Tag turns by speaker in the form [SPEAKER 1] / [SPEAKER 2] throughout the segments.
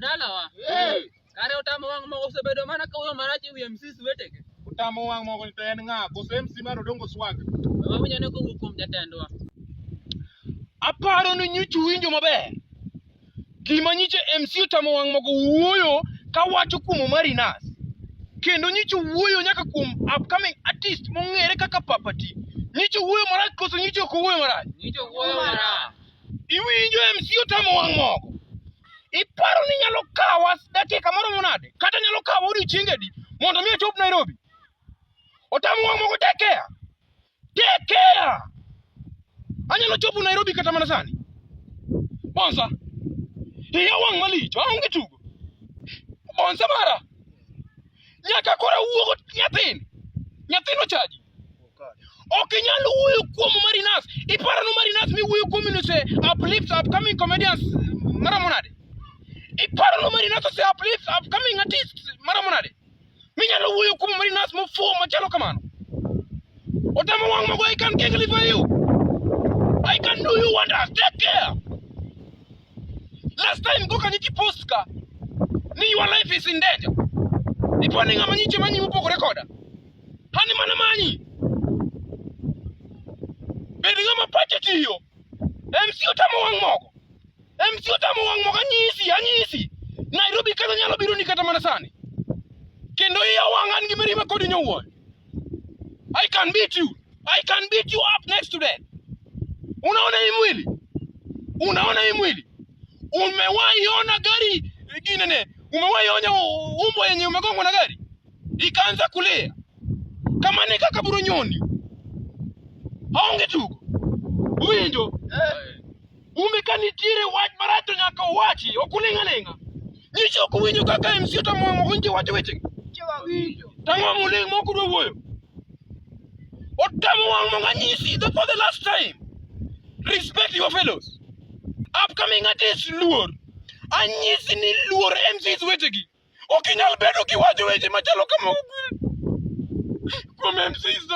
[SPEAKER 1] Jodalawa. Kare otamo wang' moko osebedo mana ka wuoyo marach e wi MCs wetegi.
[SPEAKER 2] Otamo wang' moko to en ng'a? Koso MC mar Odongo Swag?
[SPEAKER 1] We wawinj ane kowuok kuom jatendwa.
[SPEAKER 3] Aparo ni nyocha uwinjo maber. Gima nyiche MC otamo wang' mogo wuoyo kawacho kuom Omari Nas. Kendo nyiche wuoyo nyaka kuom upcoming artist mong'ere kaka Papa T. Nyiche wuoyo marach koso nyiche ok owuoyo marach?
[SPEAKER 1] Nyiche wuoyo marach.
[SPEAKER 3] Iwinjo MC otamo wang' mogo. Iparo ni nyalo kawa dakika maromo nade? Kata nyalo kawa odiochienge adi mondo mi achop Nairobi? Otamo wang' mogo take care. Take care. Anyalo chopo Nairobi kata mana sani. Bonsa. Iya wang' malich, aonge tugo. Bonsa mara. Nyaka koro awuogo nyathini. Nyathino chaji. Ok inyal wuoyo kuom Marinas. Iparo no Marinas miwuoyo kuom ni ose uplift upcoming comedians maromo nade? Iparo no Marinas ose uplift upcoming artists maromo nade? Minyalo wuoyo kuom Marinas mofuwo machalo kamano. Otamo wang' mogo I can giggle for you. I can do you wonders. Take care. Last time go kanyichi post ka ni your life is in danger. Ipo ni ng'ama nyiche manyi mopogore koda. Hani mana manyi. Bed ng'ama pache tiyo. MC otamo wang' mogo. MC otamo wang' mogo anyisi, anyisi. Nairobi kata nyalo biro ni kata mana sani. Kendo iya wang' an gi mirima kodi nyowuoyo. I can beat you. I can beat you up next to death. Unaona hii mwili? Unaona hii mwili? Umewahi ona gari ginene? Umewahi ona umbwa yenye umegongwa na gari ikaanza kulia kama ni kaka buro nyoni? Aonge tugo. Uwinjo? Ume ka nitiere wach marach to nyaka owachi, ok uling' aling'a. Nyicha ok uwinjo kaka MC otamo moko nyicha wacho wechegi. Tang'o muling' mok udwa wuoyo? Otamo wang' mondo anyisi the for the last time. Respect your fellows. Upcoming artists luor. Anyisi ni luor MCs wechegi. Ok inyal bedo kiwacho weche machalo kama kuom MCs to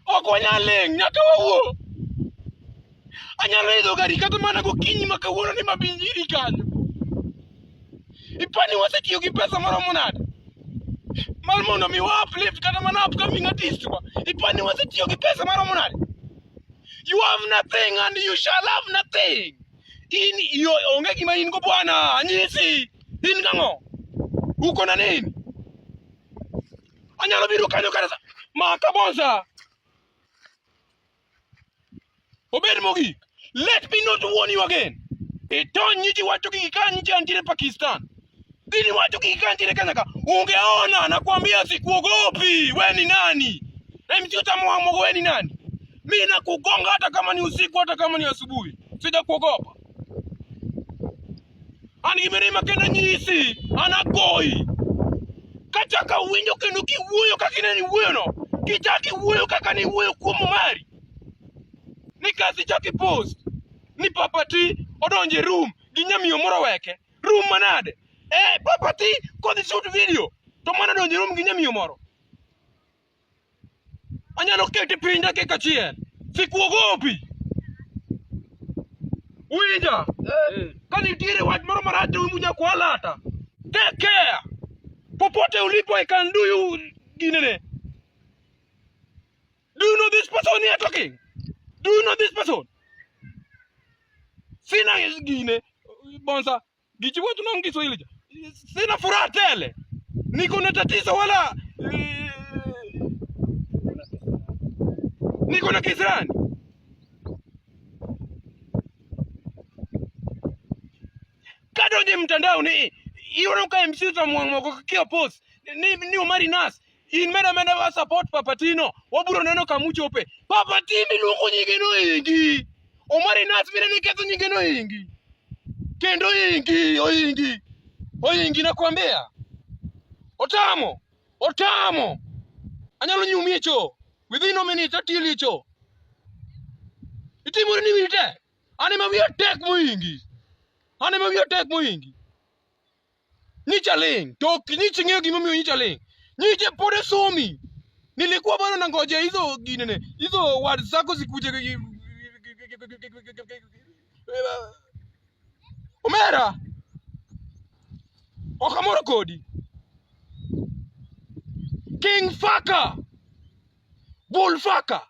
[SPEAKER 3] ok wanyal ling' nyaka wawuo. Anyalo idho gari kata mana gokinyi ma kawuono ni mabinjiri kanyo. Ipani wasetiyo gi pesa maromo nade? Mar mondo mi wa uplift kata mana upcoming artist wa. Ipani wasetiyo gi pesa maromo nade? You have nothing and you shall have nothing. In yo onge gima in go bwana, anyisi. In gang'o? Uko na nini? Anyalo biro kanyo kata maka bonza. Obed mogik. Let me not warn you again. Itony nyichi wacho gigi ka nyichi antiere Pakistan. Dini wacho gigi ka antiere Kenya ka. Ungeona nakwambia sikuogopi. We ni nani? MC utamwa mogo we ni nani? Mimi nakugonga hata kama ni usiku hata kama ni asubuhi. Sijakuogopa. An gi mirima kendo nyisi, an agoyi. Kachaka winjo kendo kiwuoyo kaka ineno iwuoyono, kichako iwuoyo kaka niwuoyo kuom mari. Ni kasi chako ipost ni Papa T odonjo e room gi nyamiyo moro weke. Room manade? Eh, Papa T kodhi shoot video to mana donjo e room gi nyamiyo moro. Anyalo kete piny dakika achiel. Sikuogopi. Winja? Ka nitiere wach moro marach to unyalo kwalata. Take care. Popote ulipo I can do you ginene. Do you know this person here talking? Do you know this person? Sina gine bonsa Gichi watu na Kiswahili cha. Sina furaha tele. Niko na tatizo wala eh, niko na kisirani. Kadonje mtandao ni iona ka MC utamwang moko kio post ni ni Omari Nas in meda meda wa support Papa Tino wabiro neno kamuchope Papa Tino iluongo nyinge no ingi Omari Nas bende ni ketho nyinge no ingi kendo ingi oingi oingi nakwambia otamo otamo anyalo nyumi e cho within a minute atieli e cho itimori ni wiyi tek an ema wiya tek moingi an ema wiya tek moingi Nyicha ling' to ok nyicha ng'eyo gimomiyo nyicha ling'. Nyiche pod somi. Nilikuwa bado nangoja hizo ginene hizo words zako zikuje. Omera! Ok amor kodi. King fucker! Bull fucker!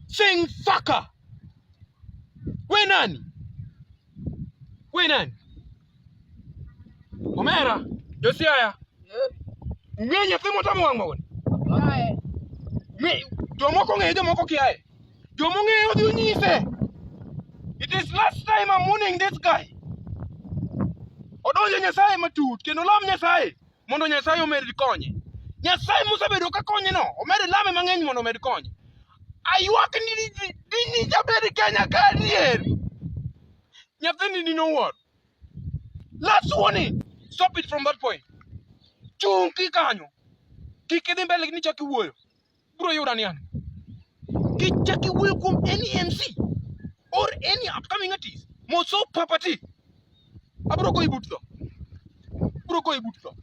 [SPEAKER 3] Sing fucker! We nani? We nani? Omera, Josiah. Ung'e nyathi motamo wang' mawoni?
[SPEAKER 1] Aye.
[SPEAKER 3] Ng'e jomoko ong'eyo jomoko kiaye. Joma ong'eyo odhi onyise. It is last time I'm warning this guy. Odonjo Nyasaye matut kendo lam Nyasaye mondo Nyasaye omed konye. Nyasaye mosebedo ka konye no, omed lame mang'eny mondo omed konye. Aywak ni dini jabed Kenya ka adier. Nyathini dino wuor. Last warning. Stop it from that point. Chung' ki kanyo. Kik idhi mbele ni chak iwuoyo. Bro yuda ni an. Kik chak iwuoyo kuom any MC or any upcoming artist. Moso papati. Abro goyi but tho. Bro goyi but tho.